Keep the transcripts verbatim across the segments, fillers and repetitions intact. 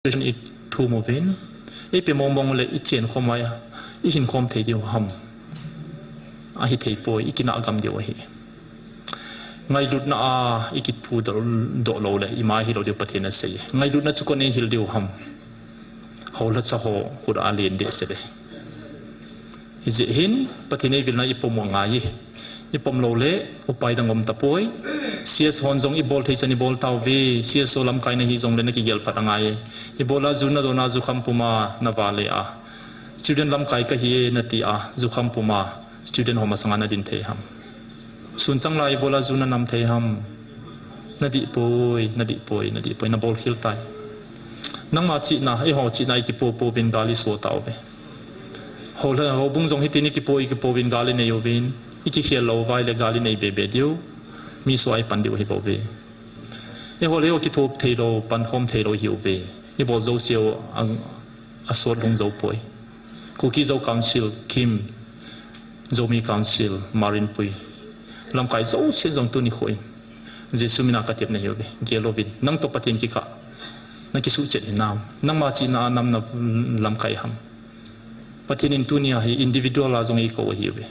i thum uvin, i pe mong mong le i chen khom ai, i hin khom thei diu ham. Ahi thei poi, i kinah gam diu ahi. Ngailutna a i kipu doh, doh lou le, i ma hi lou diu Pathen a sei. Ngailutna chu kon ei hil diu ham. Houlacha ho, khut a len deh se le. Hijeh hin, Pathen eivilna i pom u angai e. I pom lou le, upai dang um tapoi. C S hon jong i bol thei chan i bol tauve. C S O lamkai na hi jong le na kigel phat angai e. I bol a ju na don a jukham puma na vale a. Student lamkai ka hi e na ti a, jukham puma student ho masanga na din thei ham. Sun chang lai i bol a ju na nam thei ham. Na dih poi, na dih poi, na dih poi, na bol khel tai. Nangma chihna, eiho chihna i kipo po uvin gal i so tauve. Ho, houbung jong hitin i kipo, i kipo uvin gal i nei uvin, i kikhel lou vai le gal i nei be be diu, mi so a i pan diu ahi bou ve. Eiho le eiho kithop thei lou, pan khom thei lou i hi uve. I bol jouse u a, a sot lhung jou poi. Kuki Zo Council, KIM, Zomi Council, Marinpui. Lamkai jousen jong tuni kho in. Jesu mina ka tep na hi uve. Gel uvin. Nang toh Pathen kikah. Na kisuhchet hinam. Nangma chihna a nam na lamkai ham. Pathen in tuni a hi individual a jong eikou ahi uve.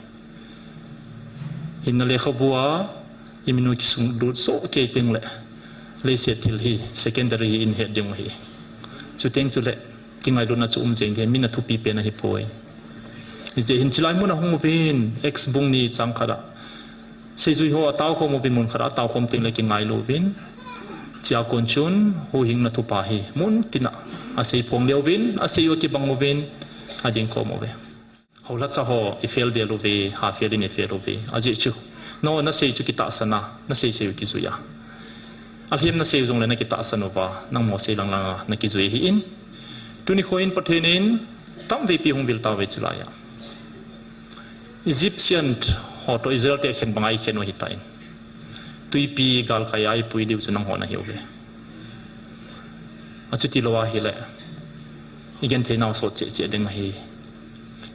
Hinna lekhabu a, i min u kisung lut soh kei teng le. Leiset thil hi, secondary hi i het ding u ahi. Chuteng chule, kingailutna chu um jeng ding, min a thupi pen ahi poi. Hijeh hin chilai mun a hung uvin, Acts bung ni chang khat a. Seijui ho a tao khom uvin mun khat a, tao khom teng le kingailu uvin. Chia kon chun, huhhingna thupha hi, mun tin a, a sei phong le uvin, a sei u kibang uvin, a ding khom uve. Houlacha ho, i fel del uve, ha fel in i fel uve. Ajeh chu, na, na sei chu kitahsan a, na sei sei u kijui a. Alhem na sei u jong le na kitahsan uva, nang mo sei lang lang a, na kijui ahi in. Tuni kho in Pathen in, tamvei pi hung vil tauve chilai a. Egyptian ho toh Israel te khen banga i khen u ahi tan. Tuipi galkai a i pui diu chu nang ho na hi uve. Achuti lou ahile. I genthei nau sot cheh cheh ding ahi.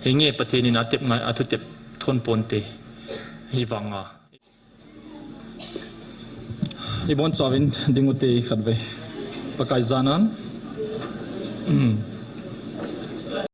Hinge Pathen in a tep ngai, a thu tep thon ponte. Hivang a. I bon chauvin ding ute khat ve. Pakai janan.